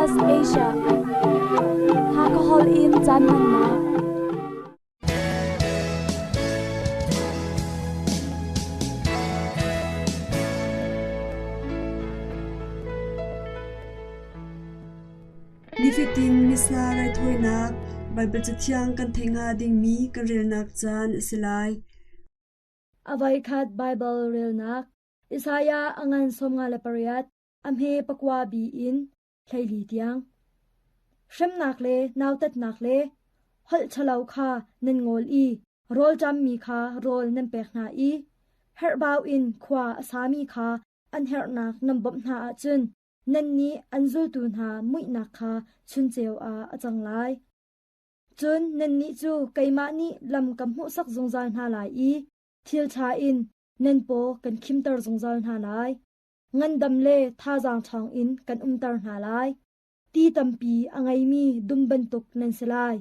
SBS Asia Hakha holh in caan hmannak. Nifatin Missa raithawinak Baibal Cathiang kan theih hnga dingmi kan relnak caan a si lai. A voikhat Baibal relnak Isaiah a ngan 58, a hme pakua bi in 14 tiang. Hremnak le nautatnak le holh ṭhalo kha nan ngawl i rawlṭammi kha rawl nan pek hna i herhbau in khua a sami kha an herhnak nan bawmh hna ahcun nannih an zultu hna muihnak kha chunceu ah a cang lai. Cun nannih cu keimah nih lam ka hmuhsak zungzal hna lai i thil ṭha in nan paw kan khimter zungzal hna lai. Ngandam le thazaang ṭhawng in kan umter hna lai. Ti tampi a ngeimi dum bantuk nan si lai.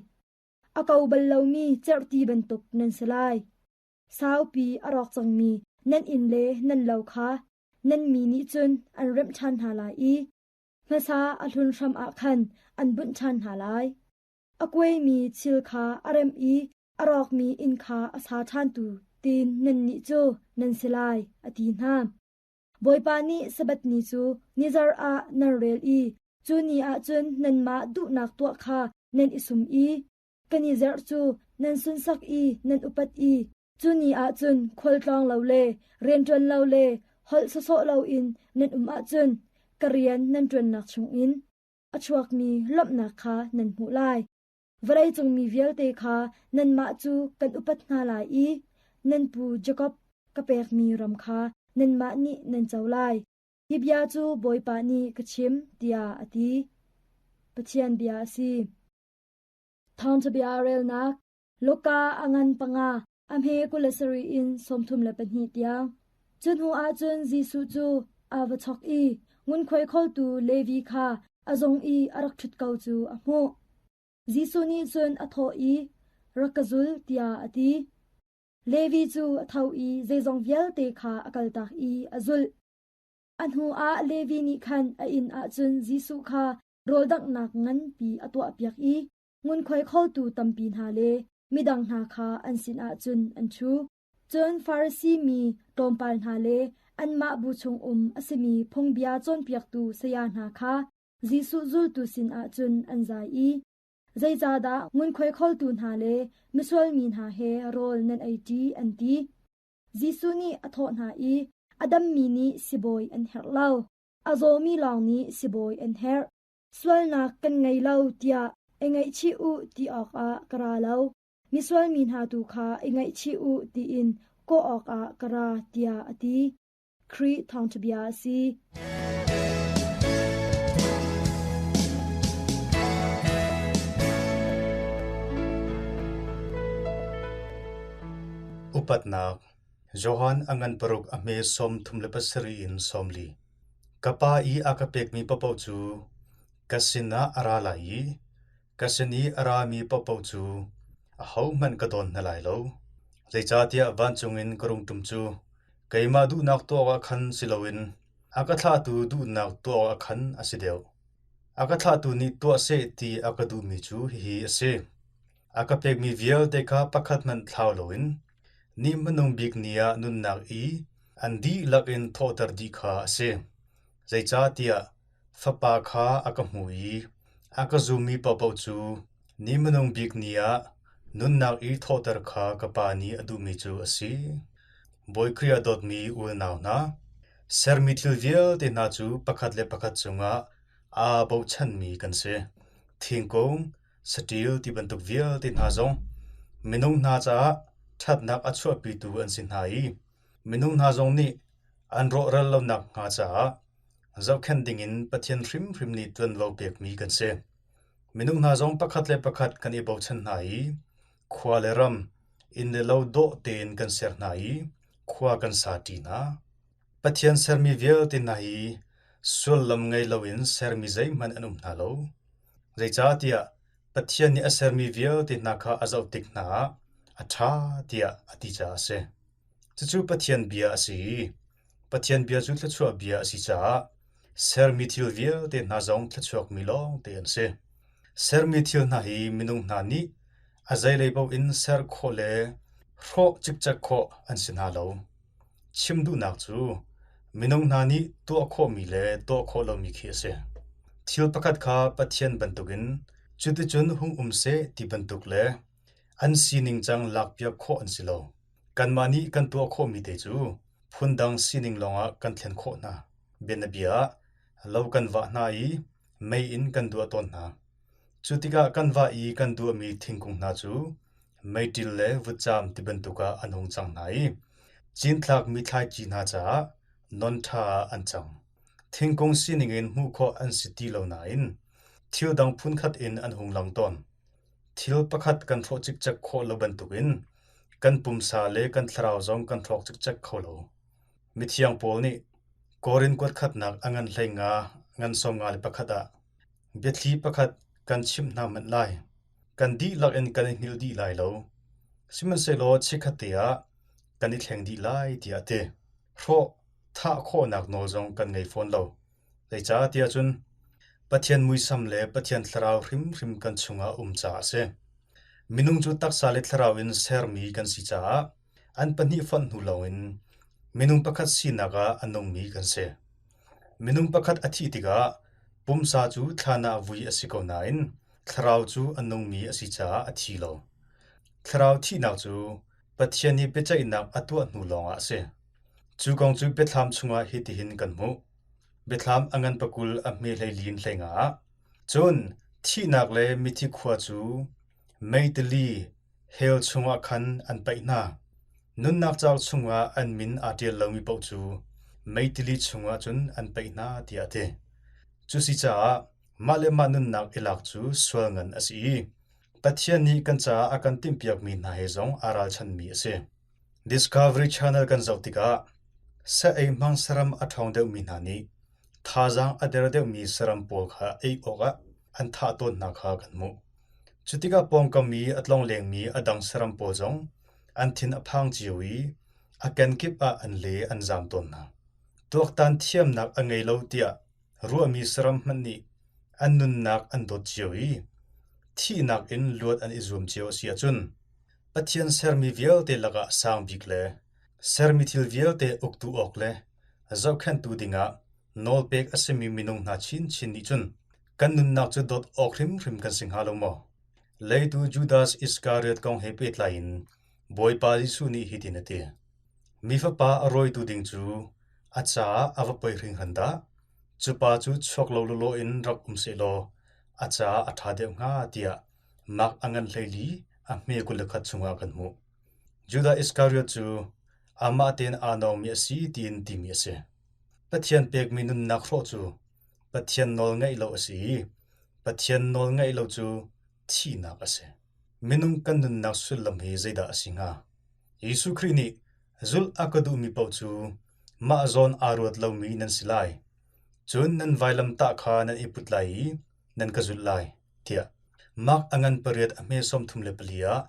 A ko bal lomi cerhti bantuk nan si lai. Saupi a rawk cangmi nan inn le nan lo kha nan mi nih cun an remh ṭhan hna lai i hmasa a hlun hram ah khan an bunh ṭhan hna lai. A kuaimi thil kha a remh i a rawkmi inn kha a sa ṭhantu tiin nannih cu nan si lai, a ti hna. Bawipa nih Sabbath ni cu nizarh ah nan rel i cu ni ah cun nanmah duhnak tuah kha nan i sum i kan i zerh cu nan sunsak i nan upat i Cu ni ah cun khualtlawng lo le rianṭuan lo le holh sawsawh loin nan um ahcun ka rian nan ṭuannak chungin a chuakmi lawmhnak kha nan hmuh lai. Vawleicung mi vialte kha nanmah cu kan upat hna lai i nan pu Jakob ka pekmi ram kha nanmah nih nan co lai. Hi bia cu Bawipa nih ka chim, tiah a ti. Pathian bia a si. Thawngṭha bia relnak Luka a ngan panga, a hme 27 in 32 tiang. Cu hnu ah cun Jesuh cu aa va chok i ngunkhuai kholtu Levi kha a zung i a rak ṭhut ko cu a hmuh. Jesuh nih cun a thawh i, Rak ka zul, tiah a ti. Levi cu a tho i zeizong vialte kha a kaltak i a zulh. A hnuah Levi nih khan a inn ah cun Jesuh kha rawldanghnak nganpi a tuahpiak i ngunkhuai kholtu tampi hna le midang hna kha an sinah cun an ṭhu. Cun Farasi mi tlawmpal hna le anmah bu chungum a simi phungbia cawnpiaktu saya hna kha Jesuh zultu sinah cun an zai i, Zeicahdah ngunkhuai kholtu hna le misual mi hna he rawl nan ei ṭi? an ti. Jesuh nih a thawh hna i, A dammi nih sibawi an herh lo, a zawmi lawng nih sibawi an herh. Sualnak kan ngei lo tiah i ngaihchih u ti awkah ka ra lo. Misual mi hna tu kha i ngaihchih u tiin kawh awkah ka ra tiah a ti. Khrih thawngṭha bia a si. Upatnak Johan a ngan paruk a hme 37 in 40. Ka Pa i a ka pekmi paohpaoh cu ka sinah a ra lai i ka sin i a rami paohpaoh cu ahohmanh ka dawn hna lai lo. Zeicahtiah vancung in ka rung ṭum cu keimah duhnak tuah awkah khan si loin a ka thlahtu duhnak tuah awkah khan a si deuh. A ka thlahtu nih tuah seh ti a ka duhmi cu hihi a si: A ka pekmi vialte kha pakhat hmanh thlau loin ni hmanung bik ni ah nunnak i an dihlak in thawhter dih kha a si. Zeicahtiah Fapa kha a ka hmu i a ka zummi paohpaoh cu ni hmanung bik ni ah nunnak i thawhter kha ka Pa nih a duhmi cu a si. Bawi Khrih a dawtmi unau hna, sermi thil vialte hna cu pakhat le pakhat cungah aa bochanmi kan si. Thingkung, saṭil ti bantuk vialte hna zong minung hna caah ṭhatnak a chuahpitu an si hna i minung hna zong nih an rawhral lonak hnga caah zohkhenh dingin Pathian hrimhrim nih ṭuanvo pekmi kan si. Minung hna zong pakhat le pakhat kan i bochan hna i khua le ram, inn le lo dawh tein kan ser hna i khua kan sa ṭi hna. Pathian sermi vialte hna hi sullam ngei loin sermi zeihmanh an um hna lo. Zeicahtiah Pathian nih a sermi vialte hna kha a zoh tik hna ah a ṭha tiah a ti caah a si. Cucu Pathian bia a si i Pathian bia cu thluachuah bia a si caah Sermi thil vialte hna zong thluachuakmi lawngte an si. Sermi thil hna hi minung hna nih a zeilei paoh in ser khawh le hrawh cikcek khawh an si hna lo. Chim duhnak cu minung hna nih tuah khawhmi le tuah khawh lomi khi a si. Thil pakhat kha Pathian bantukin cuticun hung um seh ti bantuk le an sining cang lakpiak khawh an si lo. Kanmah nih kan tuah khawhmi te cu phundang sining lawngah kan thlen khawh hna. Bianabia ah, lo kan vah hna i mei in kan duah tawn hna. Cu tikah kan vah i kan duahmi thingkung hna cu meiṭil le vutcaam ti bantuk ah an hung cang hna i cinthlakmi thlaici hna caah non ṭha ah an cang. Thingkung sining in hmuh khawh an si ti lo nain thil dang phunkhat in an hung lang tawn. Thil pakhat kan hrawh cikcek khawh lo bantukin kan pumsa le kan thlarau zong kan hrawk cikcek kho lo. Mithiang Paul nih Korin kuatkhatnak a ngan 15 ngan 51 ah biathli pakhat kan chimh hna hmanh lai. Kan dihlak in kan i hngilh dih lai lo. Sihmanhsehlaw chikkhatte ah kan i thleng dih lai tiah a ti. Hrawh thah khawhnak nawl zong kan ngei fawn lo. Zeicah tiah cun Pathian muisam le Pathian thlarau hrimhrim kan chungah um caah a si. Minung cu taksa le thlarau in sermi kan si caah an pahnih fonh hnu lawngin minung pakhat sinak ah a nungmi kan si. Minung pakhat a thih tikah pumsa cu thlan ah vui a si ko nain thlarau cu a nungmi a si caah a thi lo. Thlarau thihnak cu Pathian nih biaceihnak a tuah hnu lawngah a si. Cu kong cu Biathlam chungah hitihin kan hmuh. Biathlam a ngan pakul a hme hleilin hleinga ah. Cun thihnak le mithi khua cu meitili hell chungah khan an paih hna. Nunnak cauk chungah an min aa ṭial lomi paoh cu meitili chungah cun an paih hna tiah a ti. Cusicaah mah le mah nunnak i lak cu sual ngan a si i Pathian nih kan caah a kan timhpiakmi hna he zong aa ralchanmi a si. Discovery Channel kan zoh tikah sa ei hmang saram a ṭhawng deuhmi hna nih thazaang a der deuhmi saram pawl kha ei awkah an thah tawn hna kha kan hmuh. Cu tikah pawngkam i a tlonglengmi a dang saram pawl zong an thin a phang cio i a kenkip ah an le an zaam tawn hna. Tuaktan thiamnak a ngei lo tiah ruahmi saram hmanh nih an nunnak an dawt cio i thihnak in luat an i zuam cio a si ahcun Pathian sermi vialte lakah sang bik le sermi thil vialte uktu awk le zohkhenhtu dingah nawlpek a simi minung hna chinchin nih cun kan nunnak cu dawt awk hrimhrim kan si hnga lo maw? Leitu Judas Iskariot kong he pehtlai in Bawipa Jesuh nih hitin a ti: Mi Fapa a rawitu ding cu a caah a va poi hringhran dah! Cu pa cu chuak lo lawlaw in rak um sehlaw a caah a ṭha deuh hnga tiah Mark a ngan 14 a hme 21 chungah kan hmuh. Judah Iskariot cu amah tein aa nawngmi a si tiin timi a si. Pathian pekmi nunnak hrawh cu Pathian nawl ngaih lo a si i Pathian nawl ngaih lo cu thihnak a si. Minung kan nunnak sullam hi zeidah a si hnga? Jesuh Khrih nih zulh a ka duhmi paoh cu mah zawn aa ruat lomi nan si lai. Cun nan vailamtah kha nan i put lai i nan ka zulh lai, tiah Mark a ngan pariat a hme 34 ah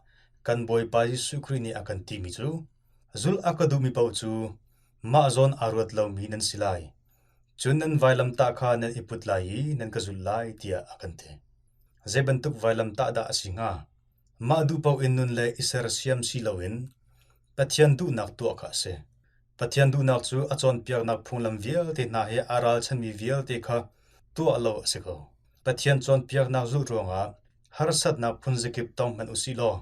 kan Bawipa Jesuh Khrih nih a kan timi cu zulh a ka duhmi paoh cu mah zawn aa ruat lomi nan si lai. Cun nan vailamtah kha nan i put lai i nan ka zulh lai, tiah a kan ti. Zei bantuk vailamtah dah a si hnga? Mah duh paoh in nun le i sersiam si loin Pathian duhnak tuah kha a si. Pathian duhnak cu a cawnpiaknak phunglam vialte hna he aa ralchanmi vialte kha tuah lo a si ko. Pathian cawnpiaknak zulh ruangah harsatnak phunzakip tong hmanh u sih law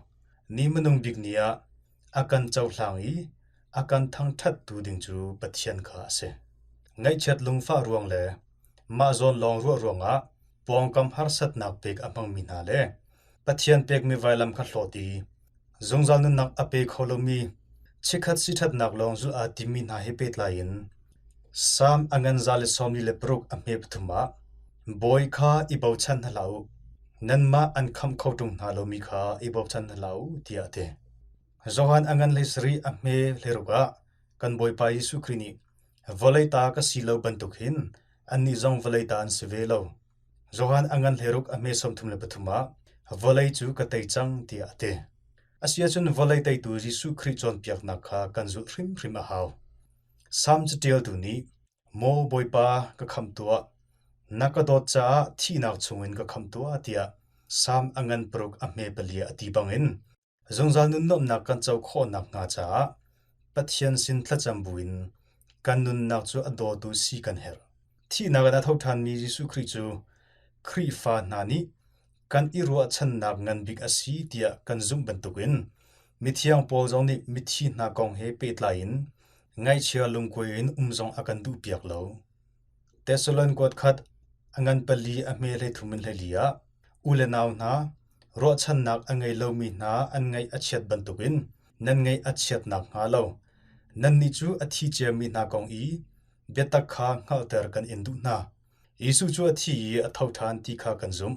ni hmanung bik ni ah a kan cohlang i a kan thangṭhattu ding cu Pathian kha a si. Ngaihchiat lungfah ruang le mah zawn lawng ruah ruangah pawngkam harsatnak pek a hmangmi hna le Pathian pekmi vailam kha hlawt i zungzal nunnak a pe kho lomi chikkhat siṭhatnak lawng zulh aa timmi hna he pehtlai in Salm a ngan 146 a hme pathum ah Bawi kha i bochan hna hlah u, nanmah an khamh kho ṭung hna lomi kha i bochan hna hlah u, tiah a ti. Johan a ngan 17 a hme 16 ah kan Bawipa Jesuh Khrih nih vawlei ta ka si lo bantuk hin annih zong vawlei ta an si ve lo. Johan a ngan 16 a hme 33 ah vawlei cu ka tei cang tiah a ti. Asiahcun vawlei teitu Jesuh Khrih cawnpiaknak kha kan zulh hrimhrim a hau. Salm caṭialtu nih. Maw Bawipa, ka khamh tuah. Na ka dawt caah thihnak chungin ka khamh tuah, tiah Salm a ngan paruk a hme pali ah a ti bangin zungzal nunnuamhnak kan co khawh nakhnga caah Pathian sin thlacam buin kan nunnak cu a dawtu si kan herh. Thihnak in a tho ṭhanmi Jesuh Khrih cu Khrihfa hna nih kan i ruahchannak ngan bik a si tiah kan zumh bantukin mithiang Paul zong nih mithi hna kong he pehtlai in ngaihchia lungkuai in um zong a kan duhpiak lo. Thessalon kuat khat a ngan pali a hme 33 in 24 ah u le nau hna, ruahchannak a ngei lomi hna an ngaih a chiat bantukin nan ngaih a chiat nakhnga lo, nannih cu a thi ciami hna kong i biatak kha hngalhter kan in duh hna. Jesuh cu a thi i a tho ṭhan ti kha kan zumh.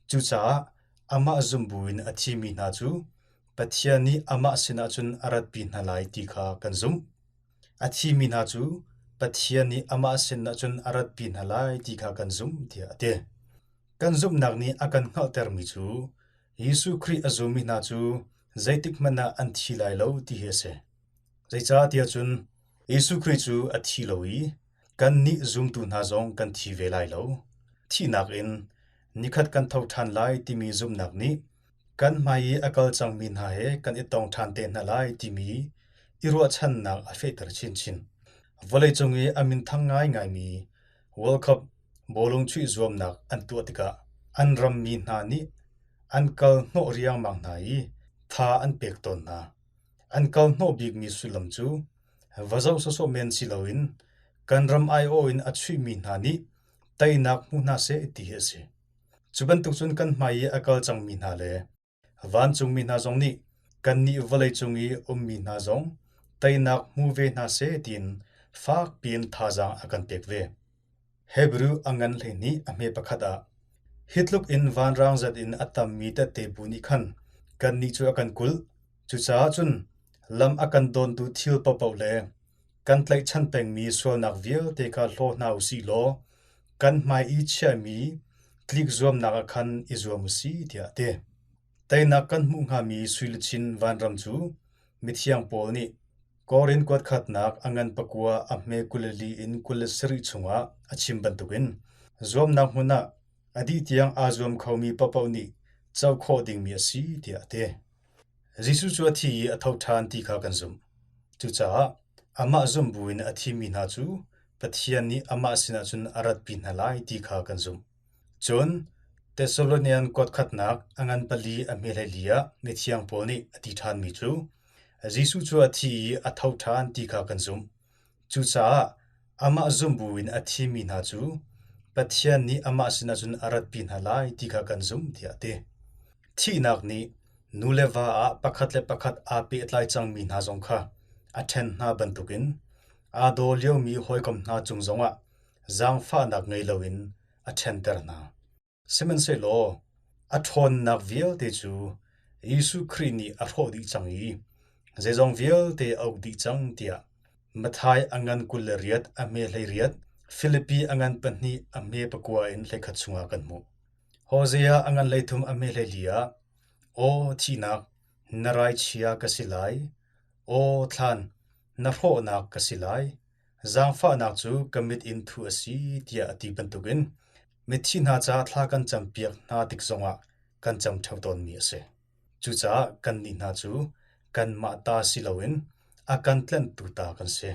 Cucaah amah zum buin a thimi hna cu Pathian nih amah sinah cun a ratpi hna lai ti kha kan zumh. A thimi hna cu Pathian nih amah sinah cun a ratpi hna lai ti kha kan zumh tiah a ti. Kan zumhnak nih a kan hngalhtermi cu Jesuh Khrih a zummi hna cu zeitikhmanh ah an thi lai lo ti hi a si. Zeicahtiah cun Jesuh Khrih cu a thi lo i kannih zumtu hna zong kan thi ve lai lo. Thihnak in nikhat kan tho ṭhan lai timi zumhnak nih kan hmai i a kal cangmi hna he kan i tong ṭhan te hna lai timi i ruahchannak a fehter chinchin. Vawleicung i a minthang ngaingaimi World Cup bawlung chuih zuamnak an tuah tikah an rammi hna nih an kal hnawh riangmang hna i tha an pek tawn hna. An kal hnawh bikmi sullam cu va zoh sawsawh men si loin kan ram aiawh in a chuihmi hna nih teinak hmu hna seh ti hi a si. Cu bantuk cun kan hmai i a kal cangmi hna le vancungmi hna zong nih kannih vawleicung i ummi hna zong teinak hmu ve hna seh tiin fak piin thazaang a kan pek ve. Hebrew a ngan 12 a hme pakhat ah hi tluk in vanrang zat in a tammi tette bu nih khan kannih cu a kan kulh. Cucaah cun lam a kan dawntu thil paohpaoh le kan tlaihchan pengmi sualnak vialte kha hlaw hna u sih law kan hmai i chiahmi tlik zuamnak ah khan i zuam u sih tiah a ti. Teinak kan hmuh hngami suiluchin vanram cu mithiang Paul nih Korin kuatkhatnak a ngan pakua a hme 24 in 27 chungah a chim bantukin zuamnak hmun ah a dih tiang aa zuam khomi paohpaoh nih co khawh dingmi a si tiah a ti. Jesuh cu a thi i a tho ṭhan ti kha kan zumh. Cucaah amah zumh buin a thimi hna cu Pathian nih amah sinah cun a ratpi hna lai ti kha kan zumh. Cun Thessalonian kuatkhatnak a ngan pali a hme 14 ah mithiang Paul nih a ti ṭhanmi cu Jesuh cu a thi i a tho ṭhan ti kha kan zumh. Cucaah amah zumh buin a thimi hna cu Pathian nih amah sinah cun a ratpi hna lai ti kha kan zumh tiah a ti. Thihnak nih nu le va ah pakhat le pakhat aa pehtlai cangmi hna zong kha a ṭhen hna bantukin aa daw liomi hawikom hna cung zongah zaangfahnak ngei loin a ṭhenter hna. Sihmanhsehlaw a ṭhawnnak vialte cu Jesuh Khrih nih a hrawh dih cang i zeizong vialte a uk dih cang tiah Matthai a ngan 28 a hme 18, Filipi a ngan pahnih a hme pakua in 11 chungah kan hmuh. Hosea a ngan 33 a hme 14 ah, Aw thihnak, na raichia ka si lai, aw thlan, na hrawhnak ka si lai, Zaangfahnak cu ka mit in thuh a si tiah a ti bantukin mithi hna caah thla kan campiak hna tik zongah kan cam ṭheo tawnmi a si. Cucaah kannih hna cu kanmah ta si loin a kan tlenhtu ta kan si.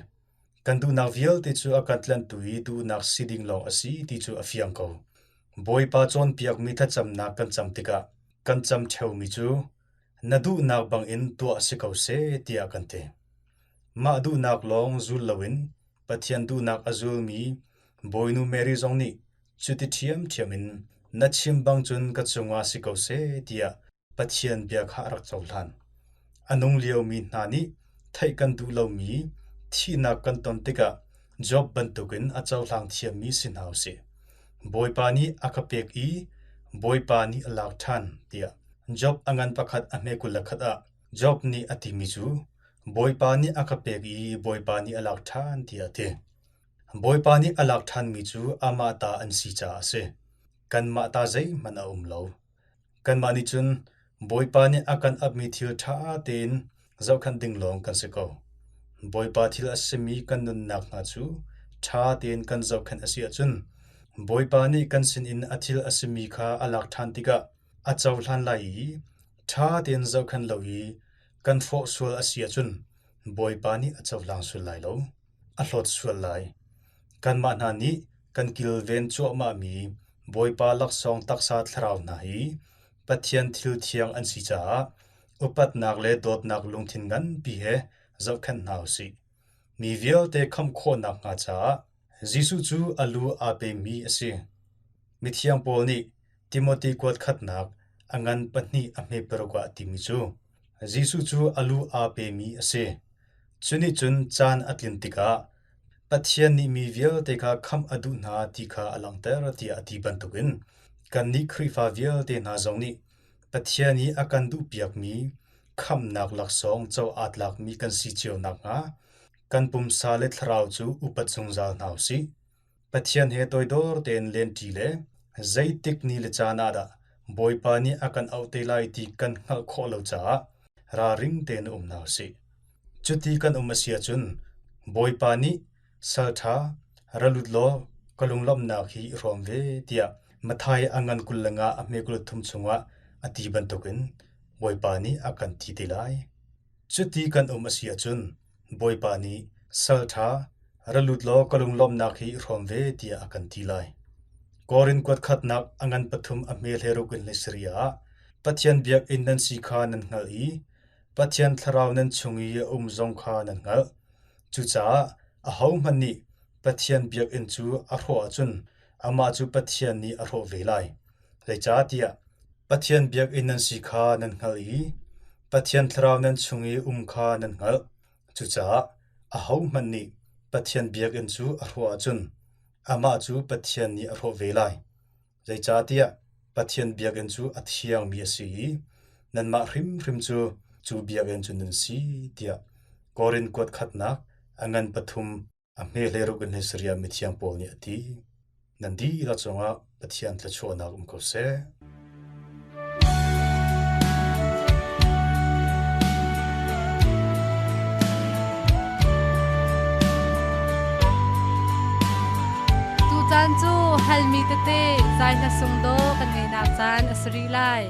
Kan duhnak vialte cu a kan tlenhtu i duhnak si ding lawng a si ti cu a fiang ko. Bawipa cawnpiakmi thlacamnak kan cam tikah kan cam ṭheomi cu na duhnak bangin tuah si ko seh tiah kan ti. Mah duhnak lawng zul loin Pathian duhnak a zulmi Bawinu Mary zong nih cuti ṭhiamṭhiam in na chim bang cun ka cungah si ko seh tiah Pathian bia kha a rak cohlan. A nung liomi hna nih theih kan duh lomi thihnak kan ton tikah Job bantukin a cohlang thiammi si hna usih. Bawipa nih a ka pek i Bawipa nih a lak ṭhan tiah Job a ngan pakhat a hme 21 ah Job nih a timi cu Bawipa nih a ka pek i Bawipa nih a lak ṭhan tiah a ti. Bawipa nih a lak ṭhanmi cu amah ta an si caah a si. Kanmah ta zeihmanh a um lo. Kanmah nih cun Bawipa nih a kan apmi thil ṭha tein zohkhenh ding lawng kan si ko. Bawipa thil a simi kan nunnak hna cu ṭha tein kan zohkhenh a si ahcun Bawipa nih kan sinin a thil a simi kha a lak ṭhan tikah a cohlan lai i ṭha tein zohkhenh lo i kan hrawh sual a si ahcun Bawipa nih a cohlang sual lai lo, a hlawt sual lai. Kanmah hna nih kan kilven cuahmahmi Bawipa laksawng taksa thlarau hna hi Pathian thil thiang an si caah upatnak le dawtnak lungthin nganpi he zohkhenh hna u sih. Mi vialte khamh khawhnak hnga caah Jesuh cu a lu aa pemi a si. Mithiang Paul nih Timote kuat khatnak a ngan pahnih a hme paruk ah a timi cu Jesuh cu a lu aa pemi a si. Cu nih cun caan a tlin tikah Pathian nih mi vialte kha khamh a duh hna ti kha a langhter tiah a ti bantukin kannih Khrihfa vialte hna zong nih Pathian i a kan duhpiakmi khamhnak laksawng co aa tlakmi kan si cio nakhnga kan pumsa le thlarau cu upat zungzal hna u sih. Pathian he toidor tein lenṭi le zeitik ni le caan ah dah Bawipa nih a kan auh te lai ti kan hngalh khawh lo caah ralring tein um hna u sih. Cuti kan um a si ahcun Bawipa nih sal ṭha, ra lut law ka lunglawmhnak hi i hrawm ve tiah Matthai a ngan 25 a hme 33 chungah a ti bantukin Bawipa nih a kan ti te lai. Cuti kan um a si ahcun Bawipa nih sal ṭha, ra lut law ka lunglawmhnak hi i hrawm ve tiah a kan ti lai. Korin kuat khatnak a ngan pathum a hme hleiruk in hleisarih ah Pathian biakinn nan si kha nan hngalh i Pathian Thlarau nan chung i a um zong kha nan hngalh. Cucaah ahohmanh nih Pathian biakinn cu a hrawh ahcun amah cu Pathian nih a hrawh ve lai. Zeicahtiah Pathian biakinn nan si kha nan hngalh i Pathian Thlarau nan chung i um kha nan hngalh. Cucaah ahohmanh nih Pathian biakinn cu a hrawh ahcun amah cu Pathian nih a hrawh ve lai. Zeicahtiah Pathian biakinn cu a thiangmi a si i nanmah hrimhrim cu cu biakinn cu nan si tiah Korin kuat khatnak a ngan pathum a hme hleiruk in hleisarih ah mithiang Paul nih a ti. Nan dihlak cungah Pathian thluachuahnak um ko seh. Tutan cu halmi tete zai hla sung daw kan ngeinak caan a si rih lai.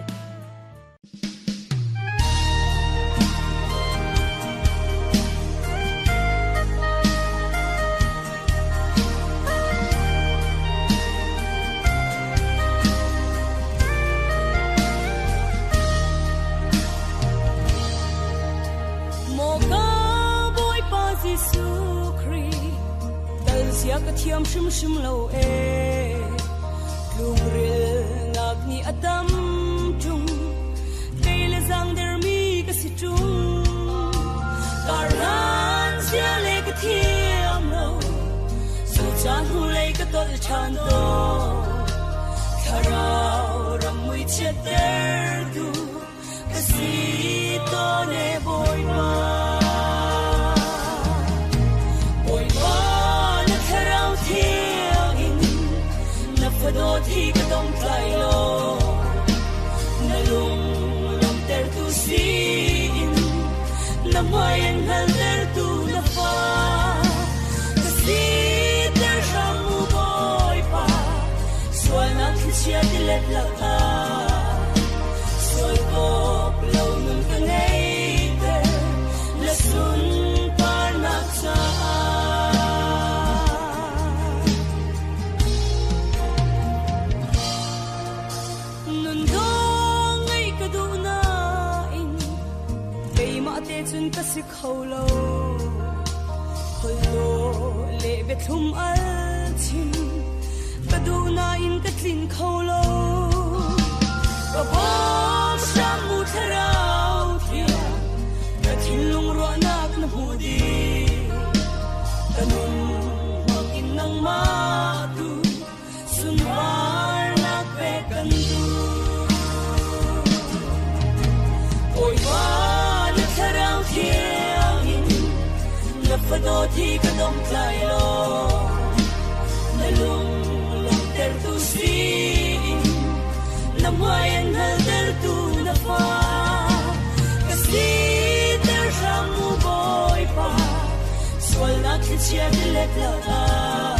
Maw ka Bawipa Jesuh Khrih dal zia ka thiam hrimhrim lo ee tlukrilnak nih a tam ṭung kei le zangdermi ka si ṭung karlan zia le ka thiam lo cu hnulei ka tolh ṭhan tawn thlarau ram mui chiattertu ka si tawn e Bawipa. Bawipa na thlarau thiang in na fadawt hi ka dong tlai lo na lung lawmtertu si in na hmai an hngaltertu na fa ka siter hram mu Bawipa sualnak thlichia tilet lakah sual kop lo nun ka ngeiter na sunparnak caah. Nun dawh ngeih ka duh nain keimah te cun ka si kho lo. Holh dawh le biathlum al chim ka duh nain ka tlin kho lo. Ka bawm hram mu thlarau thiang ka thinlung ruahnak na hmu dih. Ka nun hmangin nangmah tu sunparnak pek kan duh. Bawipa na thlarau thiang in na fadawt hi ka dong tlai lo. Na lung lawmhtertu si in na hmai an hngaltertu na fa ka siter hram mu Bawipa sualnak thlichia tilet lakah.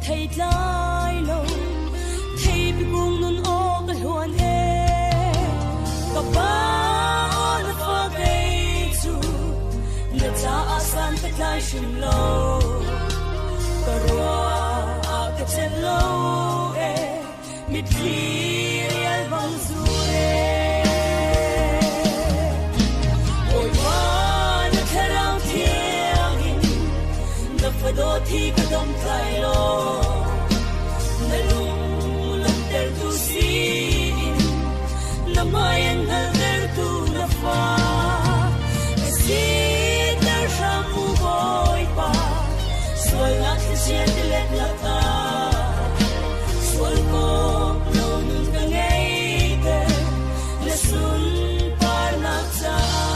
thei tlai lo Theipi kung nun aw ka hluan e Ka pa aw na fa kei cu Na caah san ka tlai hrim lo Ka ruah ah ka celh lo e Mitthli rial bang zur e Bawipa na thlarau thiang in Na fadawt hi ka dong tlai lo Na lung lawmhtertu siin Na hmai an hngalhtertu na fa Ka siter hram mu Bawipa Sualnak thlichia tilet lakah Sual kawp lo nun ka ngeiter Na sunparnak caah.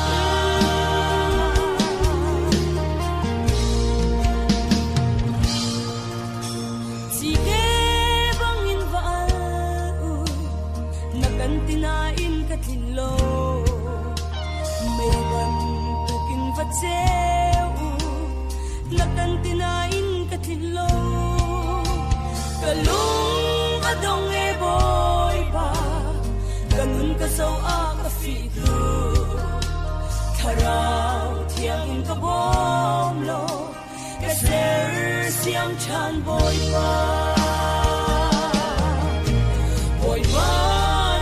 Cite bangin va al u, na kan ti nain ka tlin lo. Mei bantukin va ceu u, na kan ti nain ka tlin lo. Ka lung a dong e Bawipa, ka nun ka zoh ah ka fih tuk. Thlarau thiang in ka bawm law, Ka sersiam ṭhan Bawipa. Bawipa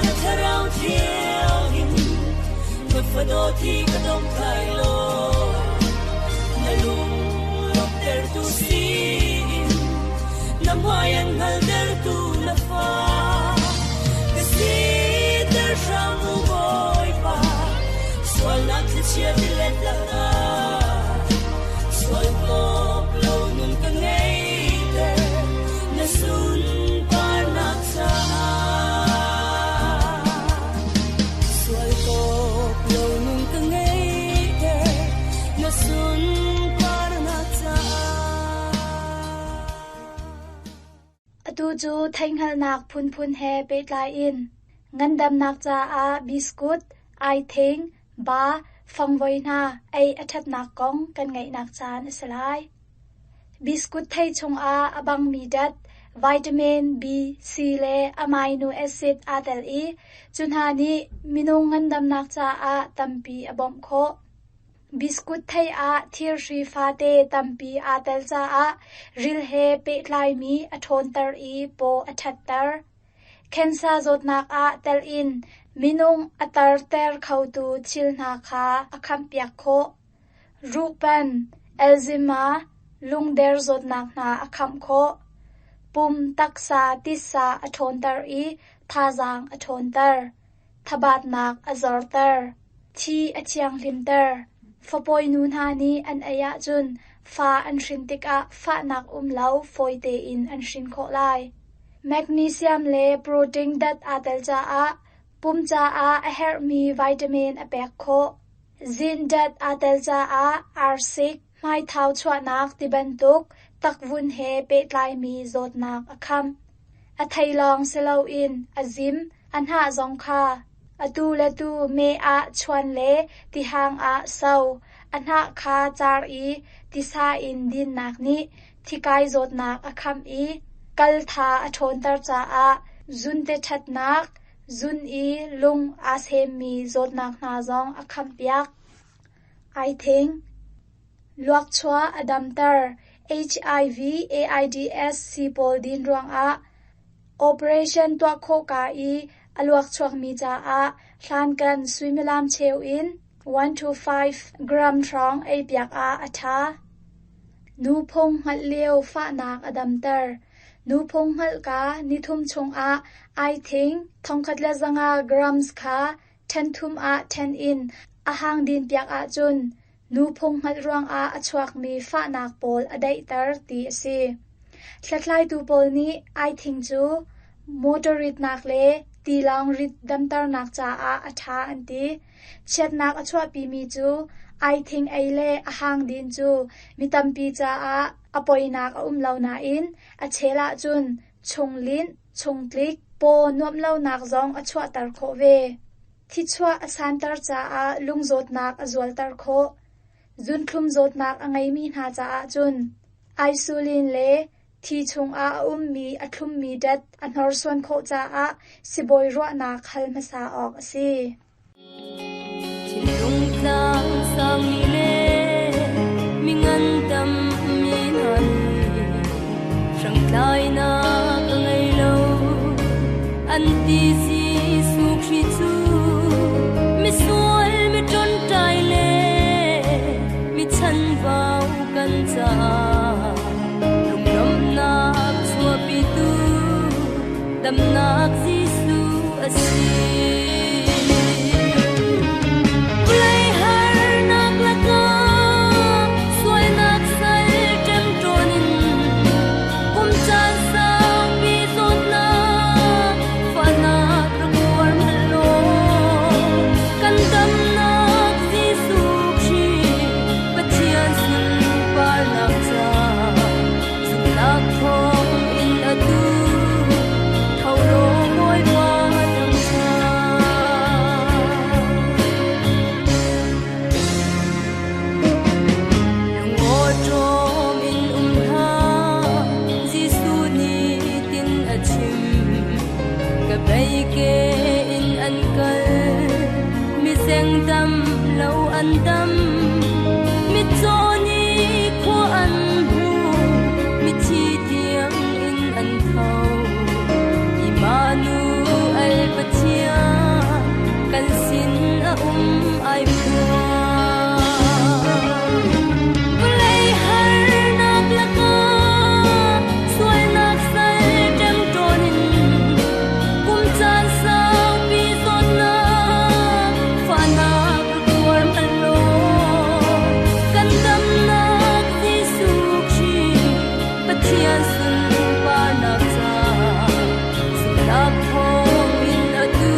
na thlarau thiang in na fadawt hi ka dong tlai lo. Na lung lawmhtertu siin na hmai an hngaltertu na fa. Ka siter hram u Bawipa, sualnak thlichia tilet lakah sual kawp lo nun ka ngeiter na sunparnak caah sual kawp lo nun ka ngeiter na sunparnak caah Atu cu theihhngalhnak phunphun he pehtlai in ngandamnak caah biskut, aithing, ba, fangvoi hna ei a ṭhatnak kong kan ngaihnak caan a si lai. Biskut thei chungah a bangmi dat, vitamin B, C le amino acid aa tel i cu hna nih minung ngandamnak caah tampi a bawmh khawh. Biskut thei ah thirhri fate tampi aa tel caah ril he pehtlaimi a ṭhawnter i paw a ṭhatter. Khensa zawtnak ah tel in minung a tarter khotu thil hna kha a khampiak khawh. Ruhpan, Alzheimer, lungder zawtnak hna a khamh khawh. Pum, taksa, titsa a ṭhawnter i thazaang a ṭhawnter. Thabatnak a zorter. Thi a thianghlimter. Fapawi nu hna nih an ei ahcun fa an hrin tikah fahnak um lo fawi tein an hrin khawh lai. Magnesium le protein dat aa tel caah pum caah a herhmi vitamin a pek khawh. Zinc dat aa tel caah arsik, hmaithau chuahnak tibantuk takvun he pehtlaimi zawtnak a khamh. A thei lawng si loin a zim, a hnah zong kha atu le tu meh ah chuan le tihang ah so, a hnah kha car i tisa in dinnak nih thikai zawtnak a khamh i kal tha a ṭhawnter caah zunte ṭhatnak, zun i lung aa semmi zawtnak hna zong a khamhpiak. Aithing Luakchuah a damter. HIV, AIDS sii pawl din ruangah operation tuah khawh ka i a luakchuakmi caah hlankan suimilam cheu in 1 to 5 gram hrawng eipiak ah a ṭha. Nuphung hngalh lio fahnak a damter. Nuphung hngalhka nithum chungah aithing 1500 grams kha ṭhenthum ah ṭhen in a hang dinpiak ahcun nuphung hngalh ruangah a chuakmi fahnak pawl a daihter ti a si. Hlathlaitu pawl nih aithing cu motor ritnak le tilawng rit damternak caah a ṭha an ti. Chiatnak a chuahpimi cu aithing ei le a hang din cu mi tampi caah a poinak a um lo nain a chel ahcun chunglinh, chungtlik, paw nuamh lonak zong a chuahter khawh ve. Thichuah a santer caah lungzawtnak a zualter khawh. Zunthlum zawtnak a ngeimi hna caah cun insulin le Thi chungah a ummi a thlummi dat a hnorsuan khawh caah sibawi ruahnak hal hmasa awk a si. Thinlung tlang sangmi le mi ngandam mi hna nih hrangtlainak a ngei lo. An ti Jesuh Khrih cu misual mi ṭonṭai le mi chanvau kan caah lunglawmhnak chuahpitu damnak Jesuh a si. Vawlei harnak lakah sualnak sal ṭemṭawn in kum caan saupi zawtnak fahnak rak uar hmanh law kan damnak Jesuh Khrih Pathian sunparnak ca zumhnak thawng in atu tho law Bawipa thangṭhat. Lungawṭawm in um hlah, Jesuh nih tin a chim. Ka bei ke in an kal, miseng dam lo an dam. Mitcaw nih khua an hmu, mithi tiang in an tho. Immanuel Pathian kan sin a um ai phuang. Vawlei harnak lakah sualnak sal ṭemṭawn in kum caan saupi zawtnak fahnak rak tuar hmanh law kan damnak Jesuh Khrih Pathian sunparnak ca zumhnak thawng in atu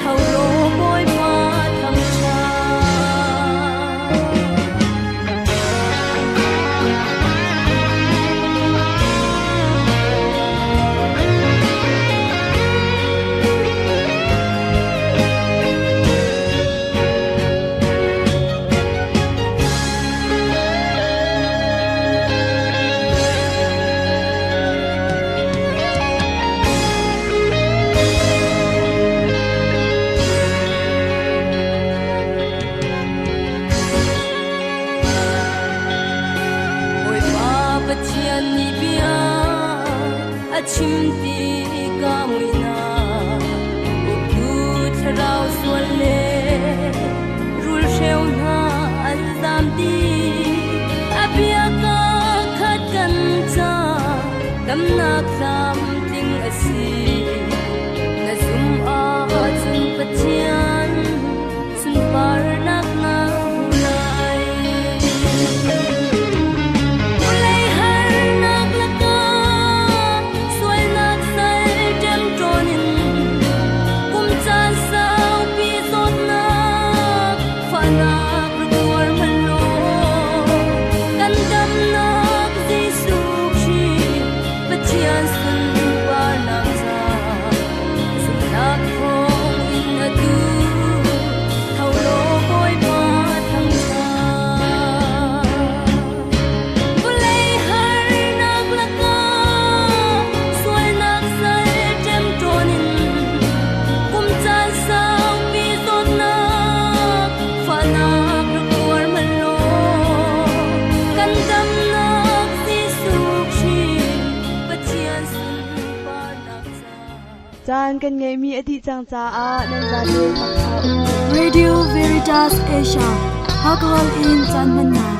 tho law Bawipa thangṭhat. Bawipa Pathian nih bia a chim ti ka muihnak uktu thlarau sual le rulhreu hna an zam dih. A bia ka khat kan ca damnak tlamtling a si. Na zum ahcun Pathian sunparnak na hmu lai. Vawlei harnak lakah sualnak sal ṭemṭawn in kum caan saupi zawtnak fahnak rak tuar hmanh law kan damnak Jesuh Khrih Pathian sunparnak ca zumhnak thawng in atu tho law Bawipa thangṭhat. Vawlei harnak lakah sualnak sal ṭemṭawn in kum caan saupi zawtnak fahnak rak tuar hmanh law kan damnak Jesuh Khrih Pathian sunparnak ca. Caan kan ngeihmi a dih cang caah nan zate thawngṭha u. Radio Veritas Asia, Hakha in caan hmannak.